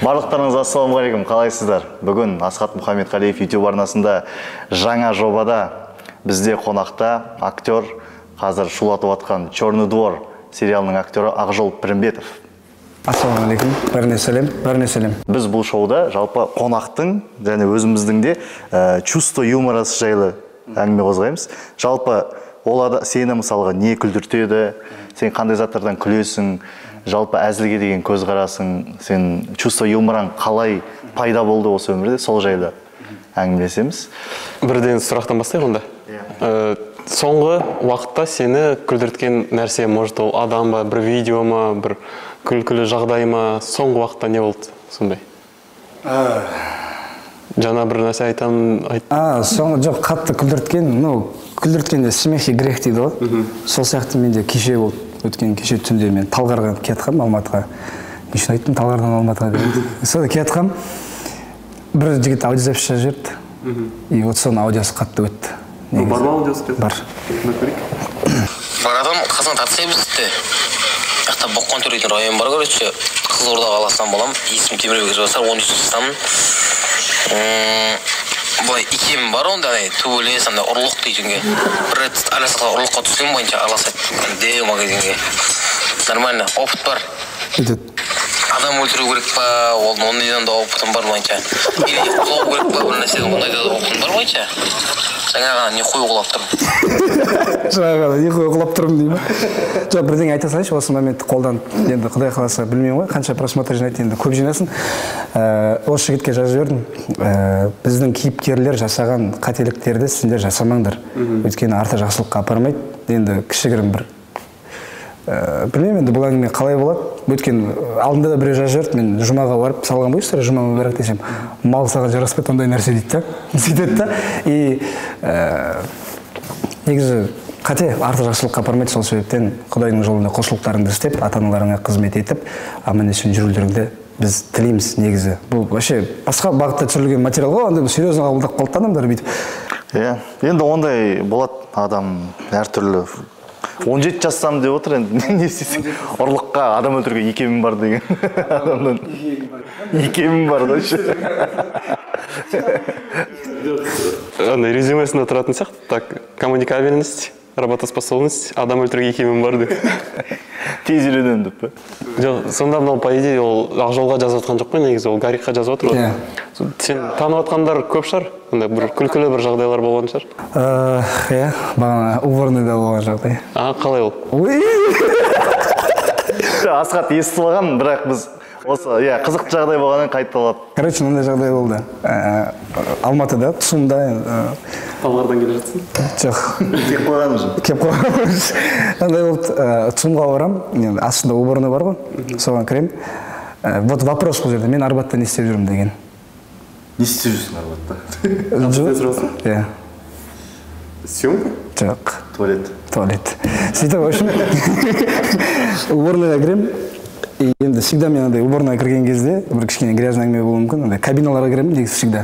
Барлықтарыңызға ассалаумағалейкум, қалайсыздар? Бүгін Асхат Мұхамедқалиев YouTube арнасында жаңа жобада бізде қонақта актер, қазір шулатып атқан Черный двор сериалының актері Ақжол Пірімбетов. Ассалаумағалейкум, бәріне сәлем, бәріне сәлем. Біз бұл шоуда жалпы қонақтың және өзіміздің де чувство юморасы жайлы әңгіме қозғаймыз. Жалпы ол сені мысалға не күлдіртеді, сен қандай заттардан күлесің, жалпы әзілге деген көзқарасың, сен чувство юмораң қалай пайда болды осы өмірде, сол жайлы әңгімелесеміз. Бірден сұрақтан бастайық онда. Соңғы уақытта сені күлдірткен нәрсе, может ол адам ба, бір видео ма, бір күлкілі жағдай ма, соңғы уақытта не болды сондай? Жаңа бір нәрсе айтамын. Соңғы жоқ, қатты күлдірткен, ну, күлдірткенде смех и грех дейді ғой. Сол сияқты менде кеше болды. Өткен кеше түнде мен Талғарға кетқам Алматыға. Не үшін айттым Талғардан Алматыға деп. Сонда кетқам, бір жігіт аудиозапись жазып жіберді. И вот соның аудиосы қатты өтті. Бар ма аудиосы? Бар. Барадым, қызын тартсай бізді. Жақта Боққан төлейтін район бар, короче. Қызылорда қаласынан болам. Есімім Темірбек Ізбасар, 13 жастамын. Былай икемім бар онда, төбелес, андай ұрлық дейтінге. Бір рет араласқа ұрлыққа түскен бойынша араласады. Деу магазинге. Нормально, опыт бар. Адам өлтіру керек па, ол ондайдан да опытым бар бойынша. Или құлау керек па, бір нәрседен ондайда да опытым бар бойынша. Жаңа ғана не қой құлап тұрмын. Жаңа ғана не қой құлап тұрмын деймін. Жоқ, бірдеңе айта салайыншы, осы моментті қолданып, енді Құдай қаласа білмеймін ғой, қанша просмотр жинайды, енді көп жинасын. Осы жігітке жазып жібердім. Біздің кейіпкерлер жасаған қателіктерді сендер жасамаңдар. Өйткені арты жақсылыққа апармайды. Енді кішігірім бір білмеймін енді бұл әңгіме қалай болады. Өйткені алдында да біреу жазып жіберді, мен жұмаға барып салған бойынша жұма мүбәрак десем, мал саған жараспайды ондай нәрсе дейді да. Сөйтеді да. И негізі қате, арты жақсылыққа апармайды. Сол себептен Құдайдың жолында құлшылықтарыңды істеп, ата-аналарыңа қызмет етіп, аман-есен жүрулеріңді біз тілейміз негізі. Бұл вообще басқа бағытта түсірілген материал ғой, андай серьезно қабылдап қалды адамдар бүйтіп. Иә, енді ондай болады, адам әртүрлі. 17 жастан деп отыр енді, не істесең, ұрлыққа адам өлтіруге икемім бар деген адамнан икемім бар да вообще. Андай резюмесінде тұратын сияқты, так, коммуникабельность, работоспособность, адам өлтіруге икемім бар деп. Тез үйренемін деп пе? Жоқ, сонда мынау, по идее, ол Ақжолға жазып жатқан жоқ қой негізі, ол Гарикқа жазып отыр ғой. Сен танып жатқандар көп шығар, андай бір күлкілі бір жағдайлар болған шығар. Иә, бағана уборныйда болған жағдай. Қалай ол? Асхат естіп алған, бірақ біз осы, иә, қызықты жағдай болғаннан қайталап. Короче, мынандай жағдай болды. Алматыда, ЦУМда. Талғардан келе жатсың? Жоқ. Кеп қойған уже. Кеп қойған. Мынандай болды, ЦУМға барам, енді астында уборный бар ғой, соған кірем. Вот вопрос бұл жерде, мен Арбатта не істеп жүрмін деген. Не істеп жүрсің Арбатта? Жоқ. Иә. Съемка? Жоқ. Туалет. Туалет. Сөйтіп, в общем, уборныйға кірем. Енді всегда мен андай уборныйға кірген кезде бір кішкене грязный әңгіме болуы мүмкін, андай кабиналарға кіремін негізі всегда.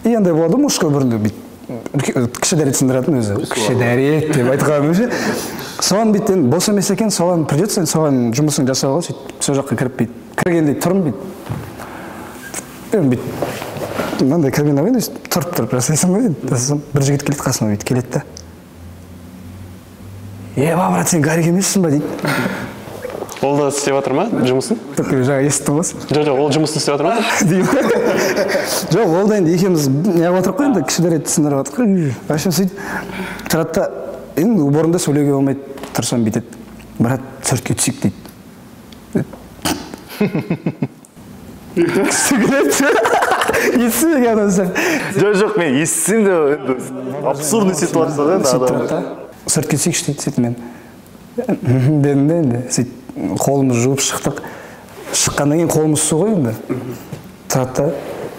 И андай болады ғой, мужской бұрында бүйтіп кіші дәрет сындыратын өзі. Кіші дәрет деп айтқаным ше. Соған бүйтіп енді бос емес екен, соған придется, енді соған жұмысын жасауға, сөйтіп сол жаққа кіріп бүйтіп кіргенде тұрмын бүйтіп. Енді бүйтіп мынандай кабина ғой, енді тұрып тұрып жасайсың ғой енді. Сосын бір жігіт келеді қасыма, бүйтіп келеді да. Е, брат, сен Гарик емессің ба дейді. Ол да істеп жатыр ма жұмысын? Жаңа естідің ғой. Жоқ, жоқ, ол жұмысын істеп жатыр ма? Деймін. Жоқ, ол да енді екеуміз неғып отырық қой енді, кіші дәрет сындырып жатырық қой. В общем, сөйтіп тұрады да, енді уборында сөйлеуге болмайды, тұрсам бүйтеді. Брат, суретке түсейік дейді. Кісі күледі. Естімеген адам сияқты. Жоқ, жоқ, мен естісем де енді абсурдный ситуация да енді Сөйтіп тұрады да, суретке түсейікші дейді, сөйтіп мен дедім де енді, сөйтіп қолымызды жуып шықтық. Шыққаннан кейін қолымыз су ғой енді. Тұрады да,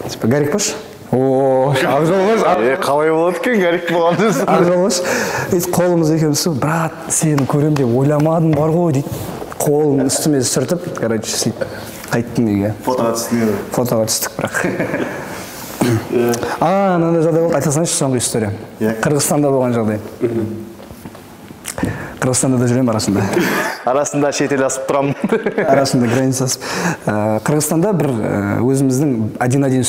типа, Гарик башы? О, Ақжол башы? Қалай болады екен, Гарик болған десің? Ақжол башы? Сөйтіп қолымыз екеуміз су, брат, сені көрем деп ойламадым бар ғой дейді. Қолым үстіме сүртіп, короче, сөйтіп қайттым үйге. Фотоға түстің бе? Фотоға түстік бірақ. Мынандай жағдай болды, айта салайыншы соңғы история. Қырғызстанда болған жағдай. Қырғызстанда да жүремін арасында. Арасында шетел асып тұрамын. Арасында граница асып. Қырғызстанда бір өзіміздің 1-1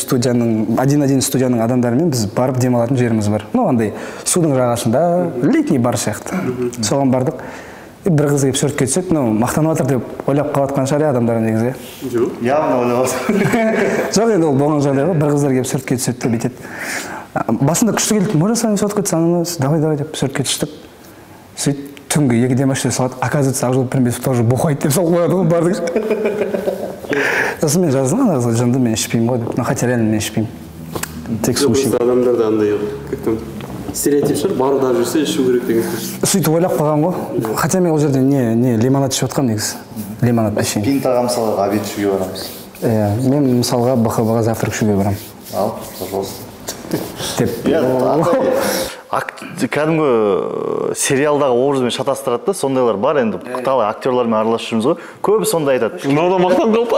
студияның адамдарымен біз барып демалатын жеріміз бар. Ну, андай судың жағасында летний бар сияқты. Соған бардық. Бір қыз келіп суретке түседі, ну, мақтанып жатыр деп ойлап қалатқан шығар адамдар негізі. Жоқ. Явно ойлап жатыр. Жоқ, енді ол болған жағдай ғой. Бір қыздар келіп суретке түседі де бүйтеді. Басында күшті келді, можно с вами сфоткаться, давай, давай деп суретке түстік. Сөйтіп түнгі 2-де машина салады, оказывается, Ақжол Пірімбетов тоже бухает деп салып қояды ғой бардық. Сосын мен жаздым ана қызға, жынды, мен ішпеймін ғой деп. Но хотя реально мен ішпеймін. Тек су ішемін. Адамдарда андай, как там, стереотип шығар, барда жүрсе ішу керек деген сөз. Сөйтіп ойлап қалған ғой. Хотя мен ол жерде не лимонад ішіп жатқанмын негізі. Лимонад әшейін. Пинтаға мысалға обед ішуге барамыз. Иә, мен мысалға БХБ-ға завтрак ішуге барамын. Ал, пожалуйста. Деп. Кәдімгі сериалдағы образбен шатастырады да, сондайлар бар енді, талай актерлармен араласып жүрміз ғой. Көбі сондай айтады. Мынау да мақтан қылды.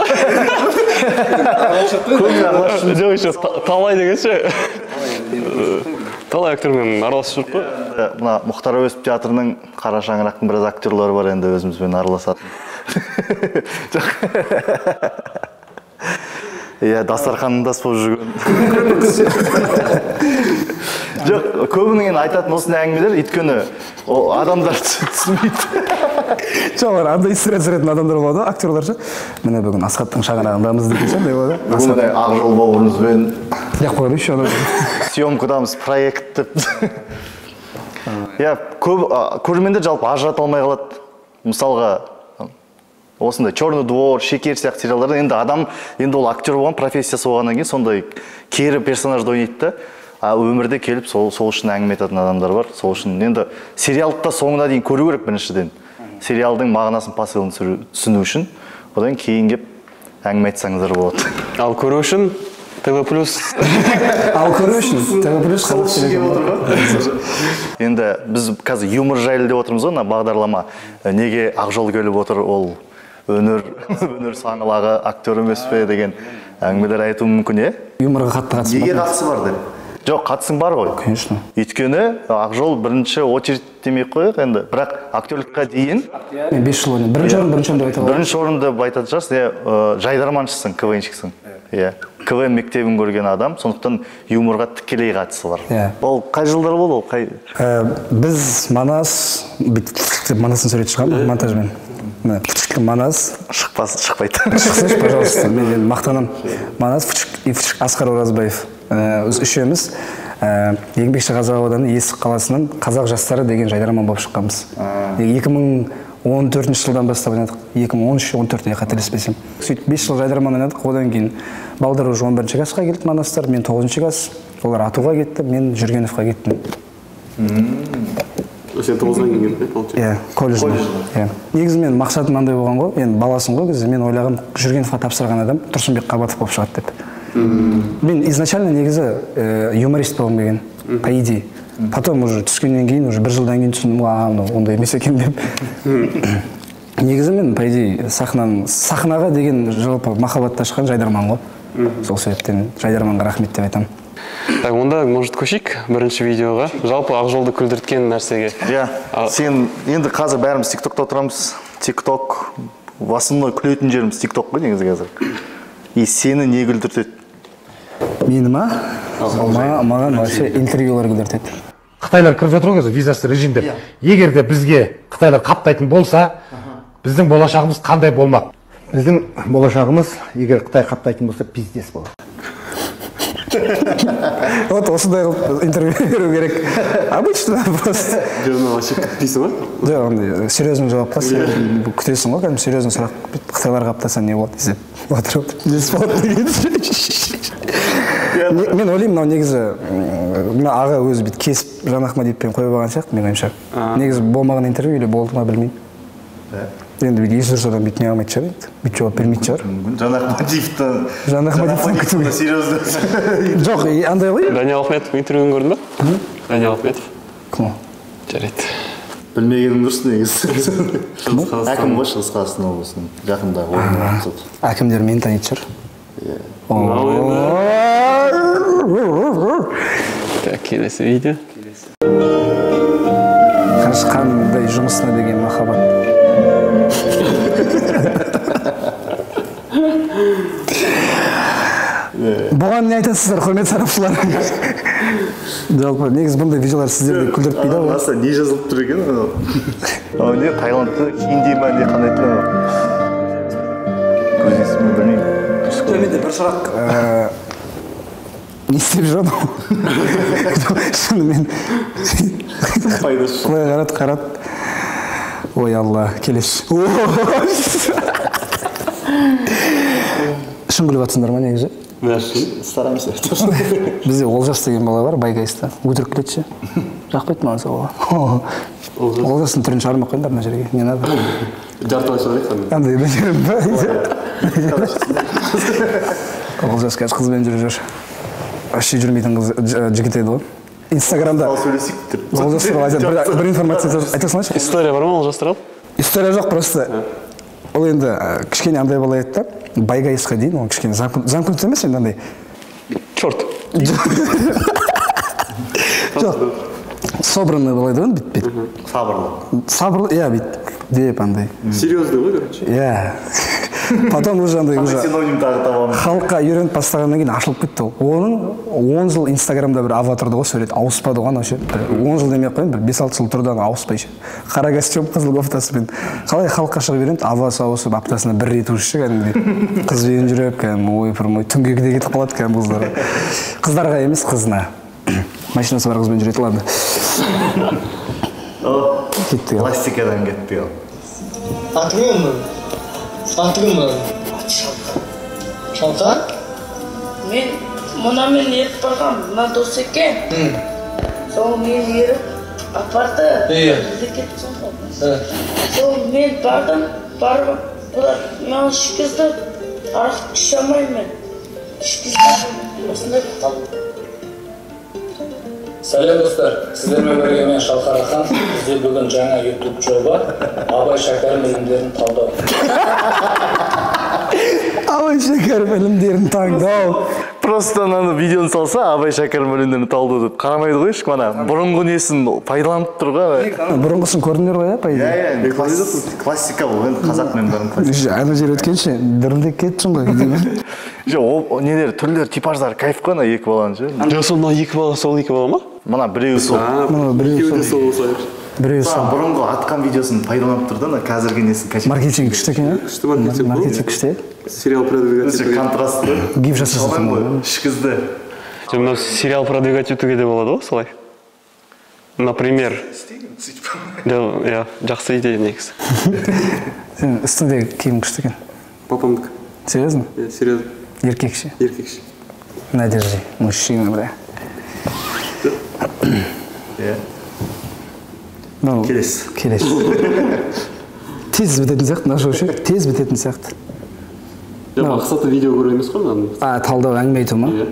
Көбі араласып жүрміз. Жоқ, еще талай дегенше. Талай актермен араласып жүріп қой. Мына Мұхтар Әуезов театрының Қара шаңырақтың біраз актерлары бар енді өзімізбен араласатын. Жоқ. Иә, дастарханындас болып жүрген. Жоқ, көбінің енді айтатын осындай әңгімелер, өйткені адамдар түсінбейді. Жоқ, олар андай история түсіретін адамдар болады, актерлар ше. Міне бүгін Асхаттың шаңырағындамыз деген ше, андай болады. Бүгін міне Ақжол бауырымызбен Деп қояды еще адам. Съемкадамыз, проект деп. Иә, көп көрермендер жалпы ажырата алмай қалады. Мысалға, осындай Черный двор, Шекер сияқты сериалдарда енді адам, енді ол актер болған, профессиясы болғаннан кейін сондай кері персонажды ойнайды да, а өмірде келіп сол үшін әңгіме айтатын адамдар бар. Сол үшін енді сериалды да соңына дейін көру керек біріншіден. Сериалдың мағынасын, посылын түсіну үшін, одан кейін келіп әңгіме айтсаңыздар болады. Ал көру үшін ТВ плюс. Ал көру үшін ТВ плюс қазақ телеканалы. Енді біз қазір юмор жайлы деп отырмыз ғой, мына бағдарлама. Неге Ақжол келіп отыр, ол өнер саңылағы актер емес пе деген әңгімелер айтуы мүмкін, е? Юморға қатты қатысы бар. Неге қатысы бар деп? Жоқ, қатысың бар ғой. Конечно. Өйткені Ақжол бірінші очередь демей қояйық енді, бірақ актерлікке дейін мен 5 жыл ойнадым. Бірінші орын, бірінші орын деп айта аламын. Бірінші орын деп айтатын шығарсың, иә, жайдарманшысың, КВНщиксің. Иә, КВН мектебін көрген адам, сондықтан юморға тікелей қатысы бар. Иә. Ол қай жылдар болды ол? Қай? Біз Манас, бүйтіп Манастың суреті шыға ма монтажбен? Манас. Шықпас, шықпайды. Шықсыншы, пожалуйста, мен енді мақтанамын. Манас, Асқар Оразбаев. Біз үшеуміз Еңбекші Қазақ ауданы Есік қаласынан Қазақ жастары деген жайдарман болып шыққанбыз. 2014 жылдан бастап ойнадық. 2013-14, қателеспесем. Сөйтіп 5 жыл жайдарман ойнадық. Одан кейін балдар уже 11 классқа келді Манастар, мен 9 класс. Олар Атуға кетті, мен Жүргеновқа кеттім. Сен 9-дан кейін келдің, получается? Иә, колледжде. Иә. Негізі мен мақсатым мынандай болған ғой, мен баласың ғой кезде, мен ойлағам Жүргеновқа тапсырған адам Тұрсынбек Қабатов болып шығады деп. Мен изначально негізі юморист болғым келген, по идее. Потом уже түскеннен кейін, уже бір жылдан кейін түсіндім, мынау ондай емес екен деп. Негізі мен, по идее, сахнаға деген жалпы махаббатта шыққан жайдарман ғой. Сол себептен жайдарманға рахмет деп айтамын. Так, онда, может, көшейік бірінші видеоға. Жалпы Ақжолды күлдірткен нәрсеге. Иә, сен енді қазір бәріміз ТикТокта отырамыз. ТикТок, в основном күлетін жеріміз ТикТок қой негізі қазір. И сені не күлдіртеді? Мені ма? Маған вообще интервьюлар күлдіртеді. Қытайлар кіріп жатыр ғой қазір, визасыз режим деп. Егер де бізге қытайлар қаптайтын болса, біздің болашағымыз қандай болмақ? Біздің болашағымыз, егер Қытай қаптайтын болса, пиздец болады. Вот осындай қылып интервью беру керек. Обычно просто. Жоқ, вообще күтпейсің ба? Жоқ, ондай серьезный жауап па? Күтесің ғой, кәдімгі серьезный сұрақ. Қытайлар қаптаса не болады десе. Отырып, пиздец болады деген. Мен ойлаймын, мынау негізі мына аға өзі бүйтіп кесіп Жан Ахмадиевпен қойып алған сияқты, менің ойымша. Негізі болмаған интервью или болды ма білмеймін. Енді бүйтіп есі дұрыс адам бүйтіп не қылмайтын шығар енді, бүйтіп жауап бермейтін шығар. Мүмкін Жан Ахмадиевтен. Жан Ахмадиевтен күту. Серьезно. Жоқ, андай ғой. Даниал Ахметов интервьюін көрдің ба? Даниал Ахметов. Кім ол? Жарайды. Білмегенім дұрыс негізі. Әкім ғой Шығыс Қазақстан облысының жақында орын алып. Әкімдер мені танитын шығар. Так, келесі видео. Қандай жұмысына деген махаббат. Бұған не айтасыздар, құрметті сарапшылар? Жалпы, негізі бұндай видеолар сіздерді күлдіртпейді ғой. Аса, не жазылып тұр екен? Анау не, Таиландты, хинди ма, не қандай тіл анау? Көзесін білмеймін. Менде бір сұрақ. Не істеп жүр анау? Шынымен. Пайдасы. Құлай қарат, қарат. Ой, Алла, келесі. Шын күліп жатсыңдар ма негізі? Стараемся. Бізде Олжас деген бала бар, Байгайста. Өтірік күледі ше. Жақпайды маған сол бала. Олжастың түрін шығармай қойыңдар мына жерге. Не надо. Жартылай шығарайық анда. Андай Олжас қазір қызбен жүріп жүр. Вообще жүрмейтін қыз жігіт еді ғой. Инстаграмда. Олжас туралы бір информация айта салайыншы. История бар ма Олжас туралы? История жоқ, просто. Ол енді кішкене андай бала еді да, Байгайсқа дейін, ол кішкене замкнутый емес енді андай. Черт. Жоқ, собранный бала еді ғой, бүйтіп. Сабырлы. Сабырлы, иә, бүйтіп деп андай. Серьезный ғой, короче. Иә. Потом уже андай уже синоним тағы табамыз. Халыққа үйреніп бастағаннан кейін ашылып кетті ол. Оның 10 жыл Инстаграмда бір аватарды ғой сурет ауыспады ғой анау ше. 10 жыл демей ақ қояйын, бір 5-6 жыл тұрды ана ауыспай ше. Қара костюм, қызыл кофтасымен. Қалай халыққа шығып үйренді, авасы ауысып аптасына бір рет уже ше кәдімгідей. Қызбен жүріп, кәдімгі ойпырмай түнге де кетіп қалады кәдімгі қыздар. Қыздарға емес, қызына. Машинасы бар қызбен жүреді, ладно. Кеттік. Классикадан кеттік. Аты кім? Аты кім? Шалқар. Шалқар? Мен мынамен еріп барғам, мына дос екен. Сол мен еріп апарды. Сол мен бардым, барып, бұлар маған ішкізді, арақ іше алмаймын мен. Ішкізді, осындай қалды. Сәлем достар, сіздермен бірге мен Шалқар Ахан. Бізде бүгін жаңа YouTube жоба Абай Шәкәрім ілімдерін талдау. Абай Шәкәрім ілімдерін таңдау. Просто ананы видеоны салса, Абай Шәкәрім ілімдерін талдау деп қарамайды ғой ешкім, ана бұрынғы несін пайдаланып тұр ғой. Бұрынғысын көрдіңдер ғой, по идее. Иә, классика бұл, енді қазақ мемдарының классика. Ана жер өткенше дірілдеп кеттің ғой. Жоқ, ол нелер, түрлері, типаждары кайф қой ана екі баланың ше. Жоқ, сол мына екі бала, сол екі бала ма? Мына біреуі сол. Мына біреуі сол. Біреуі сол. Бұрынғы атқан видеосын пайдаланып тұр да, ана қазіргі несін качать. Маркетинг күшті екен, ә? Күшті маркетинг. Маркетинг күшті. Сериал продвигать етуге. Контрасты. Гиф жасасың ғой. Ішкізді. Жоқ, мынау сериал продвигать етуге де болады ғой, солай. Например. Иә, жақсы идея негізі. Сен үстіңдегі киім күшті екен. Папамдікі. Серьезно? Иә, серьезно. Еркекше. Еркекше. На, держи, мужчина, бля. Иә. Келесі. Келесі. Тез бітетін сияқты, мына шоу ше, тез бітетін сияқты. Жоқ, мақсаты видео көру емес қой мынаның. А, талдау, әңгіме айту ма? Иә.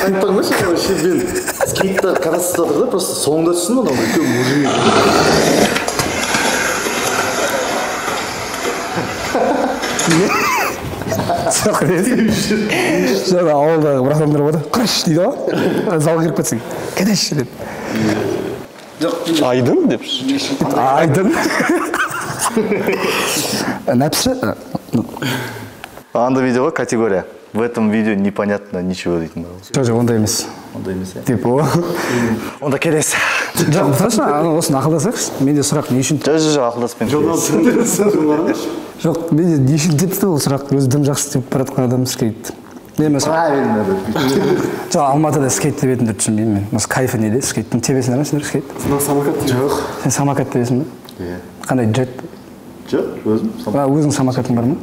Мен скейтті қарасып жатыр да, просто соңында түсіндім, анау үлкен мужик. Жоқ, жоқ, ауылдағы бір адамдар болады, қырыш дейді ғой, залға кіріп кетсең, кәдеш деп. Айдын деп. Айдын. Нәпсі. Анда видео категория. В этом видео непонятно ничего дейтін бар. Жоқ, ондай емес. Ондай емес, иә. Типа, онда келесі. Жоқ, тұршы, осыны ақылдасайықшы. Менде сұрақ не үшін? Жоқ, жоқ, ақылдаспаймын. Жоқ, менде не үшін депті ол сұрақ. Өзі дым жақсы деп бара жатқан адам скейт. Правильно деп. Жоқ, Алматыда скейт тебетіндерді түсінбеймін мен. Осы кайфы неде скейттің? Тебесіңдер ме сендер скейт? Самокат. Жоқ. Сен самокат тебесің бе? Иә. Қандай джет? Жоқ, өзім. Өзің самокатың бар ма?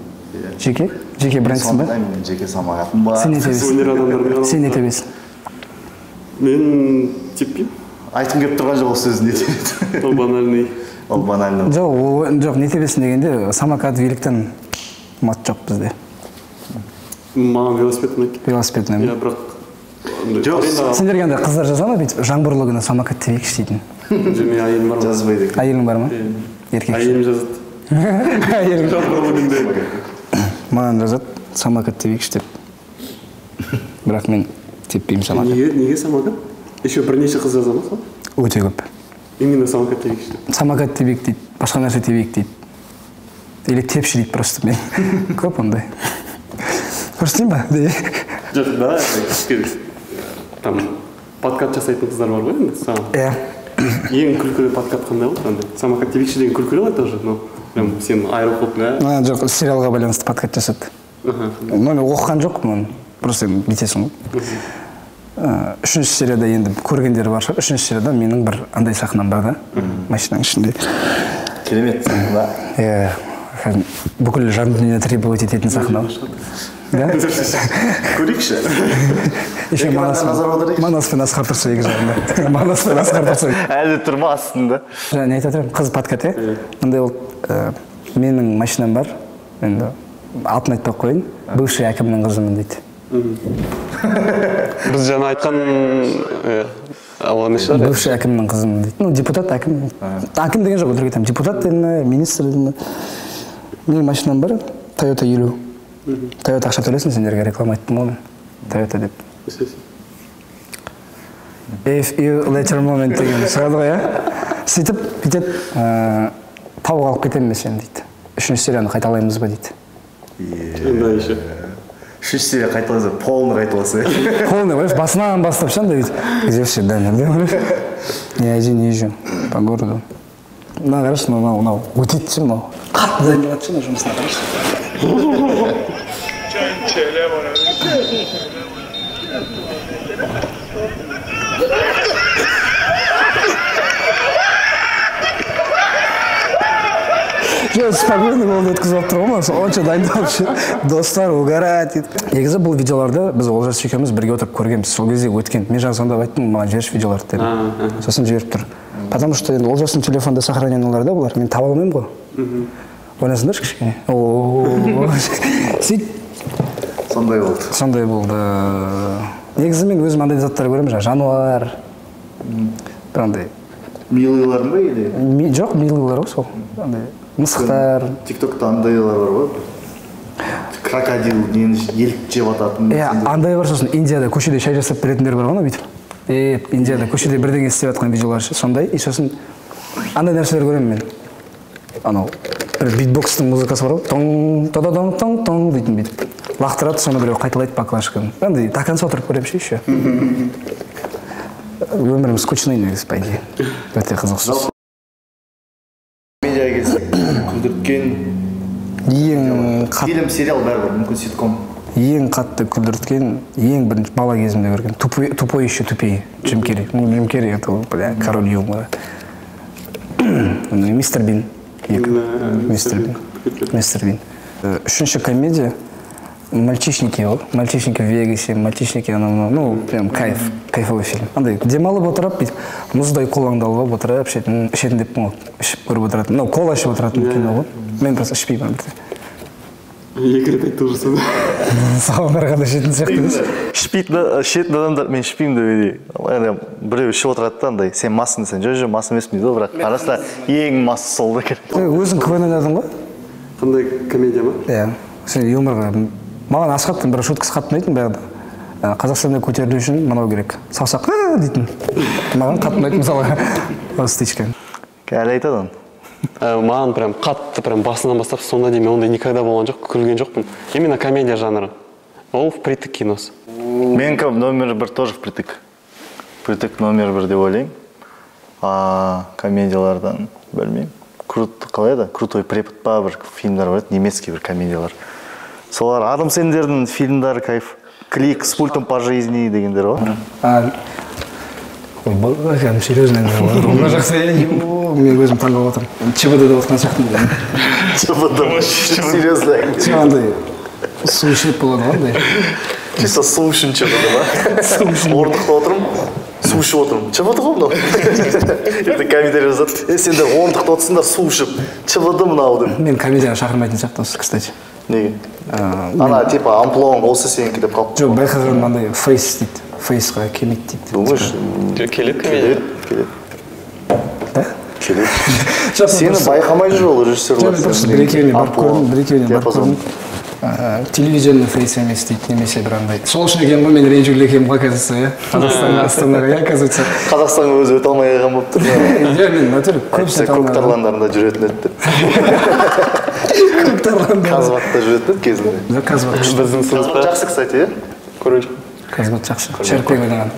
Жеке? Жеке брендсің ба? Жеке самокатым бар. Сен не тебесің? Сен не тебесің? Мен теппеймін. Айтқым келіп тұрған жоқ ол сөз не тебеді. Ол банальный. Ол банальный. Жоқ, жоқ, не тебесің дегенде самокат, великтен мат жоқ бізде. Маған велосипед ұнайды. Велосипед ұнайды. Иә, бірақ жоқ. Сендерге андай қыздар жаза ма бүйтіп жаңбырлы күні самокат тебейікші дейтін? Жоқ, менің әйелім бар ма? Жазбайды екен. Әйелің бар ма? Еркекші. Әйелім жазады. Әйелің. Жаңбырлы күнде. Маған жазады, самокат тебейікші деп. Бірақ мен теппеймін самокат. Неге самокат? Еще бірнеше қыз жаза ма сол? Өте көп. Именно самокат тебейікші деп? Самокат тебейік дейді, басқа нәрсе тебейік дейді. Или тепші дейді просто мен. Көп ондай. Көрсетейін ба? Жоқ, да, там подкат жасайтын қыздар бар ғой енді саған. Иә. Ең күлкілі подкат қандай болды андай? Самокат тебейікші деген күлкілі ғой тоже, но прям сен айырылып қалып, да? Жоқ, сериалға байланысты подкат жасады. Но мен оқыған жоқпын оны, просто енді бүйтесің ғой. Үшінші серияда енді көргендері бар шығар. Үшінші серияда менің бір андай сахнам бар да, машинаның ішінде. Керемет сахна. Иә, бүкіл жан дүниені требовать ететін сахна. Да? Көрейікші. Еще Манас пен Асқар тұрса екі жағында. Манас пен Асқар тұрса. Әлі тұр ма астында? Жаңа не айтып отырмын, қыз подкат, иә? Мындай болды, менің машинам бар, енді атын айтпай ақ қояйын, бывший әкімнің қызымын дейді. Біз жаңа айтқан алған шығар. Бывший әкімнің қызымын дейді. Ну, депутат, әкім. Әкім деген жоқ, өтірік айтамын. Депутат деді ме, министр деді ме. Менің машинам бар, Toyota 50. Toyota ақша төлесін, сендерге реклама айттым ғой мен. Toyota деп. If you later moment деген шығады ғой, иә? Сөйтіп, бүйтеді, тауға алып кетемін мен сені дейді. Үшінші серияны қайталаймыз ба дейді. Да, еще. Үшінші серия қайталаса, полный қайталаса. Полный, ойлашы, басынан бастап ше андай бүйтіп. Где все, да, я один езжу по городу. Мына қарашы, мынау өтеді ше, мынау. Қатты дайындалады ше, мына жұмысына қарашы. Жоқ, спокойно болды өткізіп алып тұр ғой, онша дайындалып ше. Достар угорать дейді. Негізі бұл видеоларды біз Олжас екеуміз бірге отырып көргенбіз. Сол кезде өткен. Мен жаңа звондап айттым, маған жіберші видеоларды дедім. Сосын жіберіп тұр. Потому что енді Олжастың телефонда сохранениялар да бұлар. Мен таба алмаймын ғой. Ойлансыңдаршы кішкене. Сөйтіп. Сондай болды. Сондай болды. Негізі мен өзім андай заттар көремін, жаңа жануар. Бір андай. Милыйлар ма или? Жоқ, милыйлар ғой сол. Андай мысықтар. Тиктокта андайлар бар ғой. Крокодил нені елік жеп ататын. Иә, андай бар, сосын Индияда көшеде шай жасап беретіндер бар ғой, бүйтіп. Индияда көшеде бірдеңе істеп жатқан видеолар сондай. И сосын андай нәрселер көремін мен. Анау бір битбокстың музыкасы бар ғой, тоң та-да-дong тоң тоң дейтін бүйтіп. Лақтырады, соны біреу қайталайды баклажканы. Андай до конца отырып көремін ше еще. Өмірім скучный негізі, по идее. Өте қызықсыз. Комедияға келсек, күлдірткен ең фильм, сериал бәрібір, мүмкін ситком. Ең қатты күлдірткен, ең бірінші бала кезімде көрген Тупой еще тупее, Джим Керри. Ну, Джим Керри это, бля, король юмора. Мистер Бин. Мистер Бин. Мистер Бин. Үшінші комедия «Мальчишники» ол. «Мальчишники в Вегасе», «Мальчишники», анау, ну, прям кайф, кайфовый фильм. Андай демалып отырып, бүйтіп мұздай колаңды алып отырып, ішетін деп ғой, ішіп көріп отыратын. Ну, кола ішіп отыратын кино ғой. Мен просто ішпеймін бірде. Екі рет айтты уже сонда. Соған қарағанда ішетін сияқты емес. Ішетін адамдар, мен ішпеймін деп еді. Біреу ішіп отырады да андай, сен массың десең, жоқ, жоқ, мас емеспін дейді ғой, бірақ арасында ең масы сол да керек. Өзің КВН ойнадың ғой? Қандай комедия ма? Иә, сен юморға. Маған Асхаттың бір шуткасы қатты ұнайтын баяғыда. Қазақстанда көтерілу үшін мынау керек. Саусақ дейтін. Маған қатты ұнайтын мысалға. Осы стычка. Әлі айтады оны. Маған прям қатты, прям басынан бастап соңына дейін мен ондай никогда болған жоқ, күлген жоқпын. Именно комедия жанры. Ол «Впритык» киносы. Менікі номер бір тоже «Впритык». «Впритык» номер бір деп ойлаймын. Комедиялардан білмеймін. Қалай еді? «Крутой препод» па бір фильмдер бар еді, немецкий бір комедиялар. Солар Адам Сэндлердің фильмдері кайф. «Клик с пультом по жизни» дегендер ғой. Ой, кәдімгі серьезный әңгіме болады. Мына жақсы, мен өзім таңғалып отырмын. ЧБД деп отқан сияқтымын. ЧБД, серьезный әңгіме. Андай су ішіп болады ғой андай. Чисто су үшін ЧБД ма? Орындықта отырмын, су ішіп отырмын. ЧБД ғой мынау. Ертең комментарий жазады. Сендер орындықта отырсыңдар, су ішіп. ЧБД мынау деп. Мен комедияға шақырмайтын сияқты осы, кстати. Неге? Ана, типа, амплуаң осы сенікі деп қалып. Жоқ, байқағаным андай фейс дейді. Фейсқа келмейді дейді. Думаешь? Келеді комедия. Келеді. Да? Келеді. Сені байқамай жүр ол режиссерлар. Жоқ, просто бір екеуіне барып көрдім, бір екеуіне барып көрдім. Телевизионный фейс емес дейді, немесе бір андай. Сол үшін екен ғой, мен ренжулі екенмін ғой, оказывается, иә. Қазақстанға, Астанаға, иә, оказывается. Қазақстанға өзі өте алмай қалған болып тұр. Иә, мен натуре көбісі Әйтпесе көк тарландарында жүретін еді деп. Көк тарландар. Казбатта жүретін еді кезінде. Да, Казбат күшті. Біздің Казбат сыныпта жақсы, кстати, иә? Көрген жоқ. Казбат жақсы. Шәріпбек ойнаған.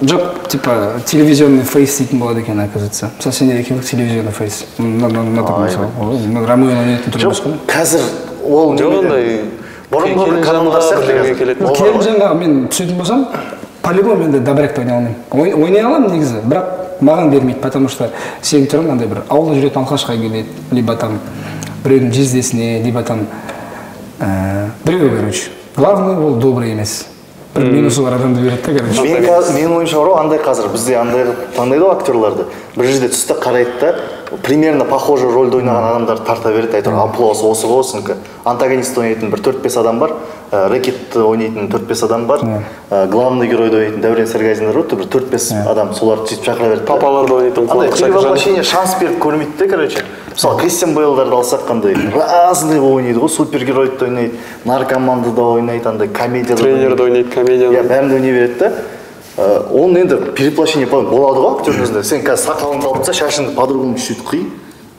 Жоқ, типа, телевизионный фейс дейтін болады екен, оказывается. Мысалы, сендер екеуің телевизионный фейс. Мына тұр, мысалы. Мына Ромеоны ойнайтын түрі Жоқ, емес қой. Қазір ол Жоқ, немене? андай Бұрынғы бір каналдар Келінжанға сияқты бірдеңеге қазір. келетін. Ол бар ғой. Келінжанға мен түсетін болсам, по-любому енді добрякты ойнай алмаймын. Ойнай аламын негізі, бірақ маған бермейді, потому что сенің түрің андай бір ауылда жүретін алқашқа келеді, либо там біреудің жездесіне, либо там біреу, короче. Главное, ол добрый емес. Бір минусы бар адамды береді да, короче. Менің ойымша бар ғой, андай қазір бізде андай қылып таңдайды ғой актерларды. Бір жерде түсті қарайды да, примерно похожий рольді ойнаған адамдарды тарта береді, әйтеуір амплуасы осы ғой осынікі. Антагонист ойнайтын бір 4-5 адам бар, рэкетті ойнайтын 4-5 адам бар, главный геройды ойнайтын Дәурен Серғазиндар бар, бір 4-5 адам, соларды сөйтіп шақыра береді да. Папаларды ойнайтын Андай Қуандық Шәкіржанов. перевоплощение шанс беріп көрмейді де, короче. Мысалы, Кристиан Бейлдарды алсақ, қандай разный болып ойнайды ғой, супергеройды да ойнайды, наркоманды да ойнайды, андай комедияда да Тренерді ойнайды, комедияны. Иә, бәрін де ойнай береді да. Оның енді перевоплощение болады ғой актердің өзінде. Сен қазір сақалыңды алып таста, шашыңды по-другому чуть-чуть қи,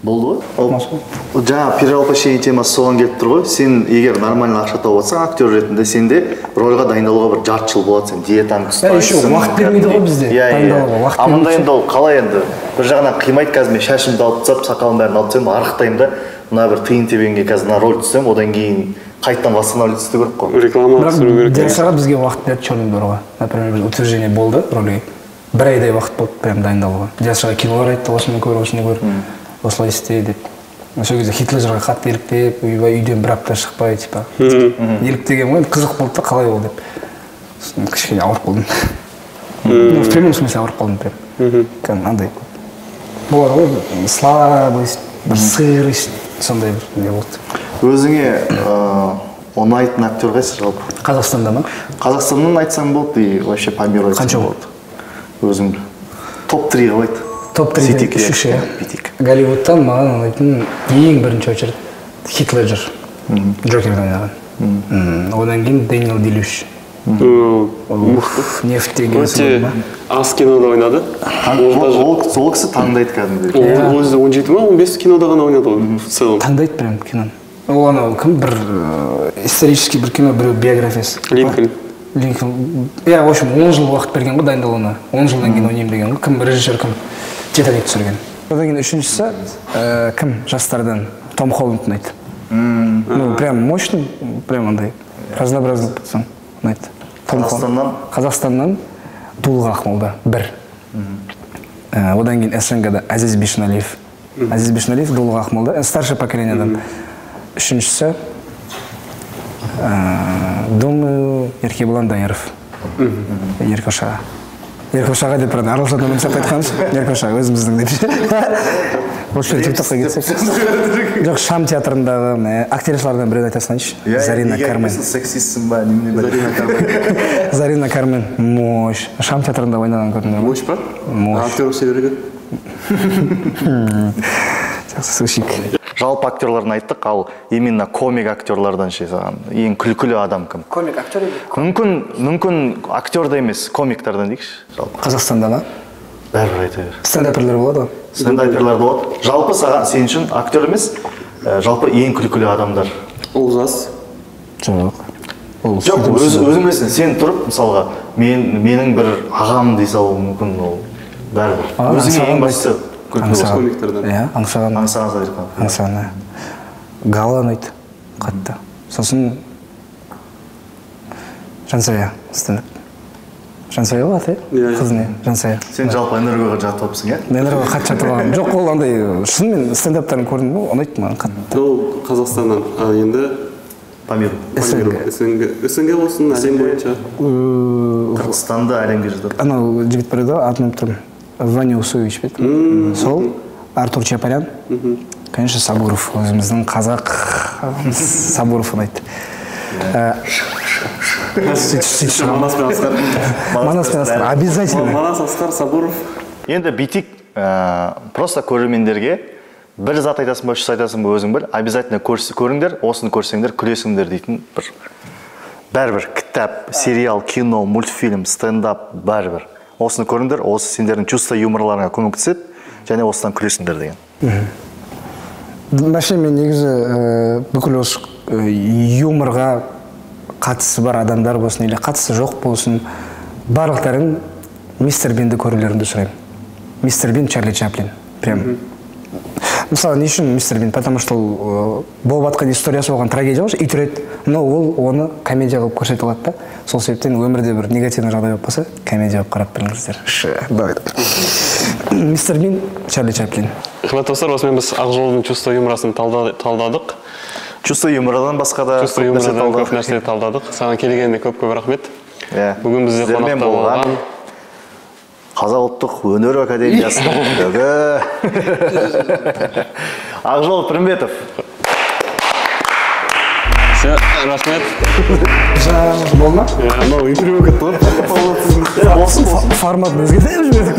болды ғой. Ол жаңа перевоплощение темасы соған келіп тұр ғой. Сен егер нормально ақша тауып жатсаң, актер ретінде сенде рольға дайындалуға бір жарты жыл болады, сен диетаңды Иә, еще ұстайсың. Уақыт бермейді ғой бізде Иә. дайындалуға, уақыт А мында бермейді. енді ол қалай енді? Бір жағынан қимайды, қазір мен шашымды алып тастап, сақалымды бәрін алып тастаймын, арықтаймын да, мына бір тиын тебенге қазір мына роль түссем, одан кейін қайтадан восстанавливаться ету керек қой. Реклама Бірақ түсіру керек. Диас бізге уақыт берді черный баруға. Например, біз утверждение болды рөлге. Бір айдай уақыт болды прям дайындалуға. Диас кинолар айтты, осыны көр, осыны көр, осылай істе деп. Сол кезде Хит Леджерға қатты еліктеп, ойбай, үйден бір апта шықпай, типа. Еліктеген ғой, енді қызық болды да, қалай ол деп. Сосын кішкене ауырып қалдым. Ну, в прямом смысле ауырып қалдым прям. Кәдімгі андай. Болады ғой, слабость, бір сырость, сондай бір не болды. Өзіңе ұнайтын актер қайсысы жалпы? Қазақстанда ма? Қазақстаннан айтсаң болады и вообще по миру айтсаң Қанша болады. Өзің топ-3 қылып айт. Топ-3 Сөйтейік, иә, үшінші, иә. бүйтейік. Голливудтан маған ұнайтын ең бірінші очередь Хит Леджер. Джокерді ойнаған. Одан кейін Дэниел Дэй-Льюис. Мықты. Нефть деген Өте сол ма? Аз кинода ойнады. Ол даже Ол кісі таңдайды кәдімгідей. Ол өзі 17 ма, 15 кинода ғана ойнады ғой в целом. Таңдайды прям киноны. Ол анау кім бір исторический бір кино, біреу биографиясы. Линкольн. Линкольн. Иә, в общем, 10 жыл уақыт берген ғой дайындалуына. 10 жылдан кейін ойнаймын деген ғой. Кім режиссер, кім? Титаник түсірген. Одан кейін үшіншісі кім жастардан? Том Холланд ұнайды. Ну, прям мощный, прям андай разнообразный пацан ұнайды. Том Холланд. Қазақстаннан? Қазақстаннан Дулыға Ақмолда бір. Одан кейін СНГ-да Әзиз Бейшеналиев. Әзиз Бейшеналиев, Дулыға Ақмолда, старшее поколениедан. Үшіншісі, думаю, Еркебұлан Дайыров. Еркош аға. Еркош аға деп правда араласатын адам сияқты айтқанымыз. Еркош аға өзіміздің деп. Осы жерде тиктокқа кетсек. Жоқ, Шам театрындағы мә, актрисалардан біреуін айта салайыншы. Иә, Зарина неге Кармен. айтпайсың, сексистсің ба, немене бе? Зарина Кармен. Зарина Кармен, мощь. Шам театрында ойнаған көрдіңдер ме? Мощь па? Мощь. Актерлік шеберлігі. Жақсы, сушик. Жалпы актерларын айттық, ал именно комик актерлардан ше, саған ең күлкілі адам кім? Комик актер или? Мүмкін актер да емес, комиктардан дейікші жалпы. Қазақстанда ма? Бәрібір, айта бер. Стендаперлер болады ғой. Стендаперлер болады. Жалпы саған, сен үшін актер емес, жалпы ең күлкілі адамдар. Олжас. Жоқ. Ол Жоқ, сөйтіп өзің білесің, сен тұрып, мысалға, менің бір ағам дей салуы мүмкін, ол бәрібір. Маған Өзіңе Аңсаған ең бастысы күлкілі болсын. Аңсаған. Комиктерден. Иә, Аңсаған. Аңсаған Садырхан. Аңсаған, иә. Гала ұнайды қатты. Сосын Жансая стендап. Жансая ғой аты, Иә, иә? иә. Қыз не? Жансая. Сен жалпы энергоға жатып алыпсың, иә? Мен энергоға қатты жатып алғанмын. Жоқ, ол андай шынымен стендаптарын көрдім ғой, ұнайды маған қатты. Ол Қазақстаннан. А енді По миру. СНГ. СНГ. СНГ болсын, әлем бойынша. Қырғызстанда әлемге жатады. Анау жігіт бар еді ғой, атын ұмытып тұрмын. Ваня Усович пе еді? Сол, Артур Чапарян. Конечно, Сабуров, өзіміздің қазақ ағамыз Сабуров ұнайды. Сөйтіп шығамын. Манас пен Асқар. Манас пен Асқар, обязательно. Манас, Асқар, Сабуров. Енді бүйтейік, просто көрермендерге Бір зат айтасың ба, үш зат айтасың ба, өзің біл. Обязательно көріңдер, осыны көрсеңдер, күлесіңдер дейтін бір. Бәрібір кітап, сериал, кино, мультфильм, стендап, бәрібір. Осыны көріңдер, осы сендердің чувство юморларыңа көмектеседі, және осыдан күлесіңдер деген. Вообще мен негізі бүкіл осы юморға қатысы бар адамдар болсын, или қатысы жоқ болсын, барлықтарың Мистер Бинді көрулеріңді сұраймын. Мистер Бин, Чарли Чаплин. Прям. Мысалы, не үшін Мистер Бин? Потому что ол болып жатқан историясы оған трагедия ғой, ит үреді. Но ол оны комедия қылып көрсете алады да. Сол себептен өмірде бір негативный жағдай болып қалса, комедия қылып қарап беріңіздер. Давай. Мистер Бин, Чарли Чаплин. Рахмет, достар, осымен біз Ақжолдың чувство юморасын талдадық. Чувство юморадан басқа да чувство юморадан көп нәрсе талдадық. Саған келгеніне көп-көп рахмет. Бүгін бізде қонақта болған Қазақ ұлттық өнер академиясының түлегі Ақжол Пірімбетов. Все, рахмет. Болды ма? Мынау интервью кетті ғой. Болсын, болсын. Форматын өзгертіп жібердік.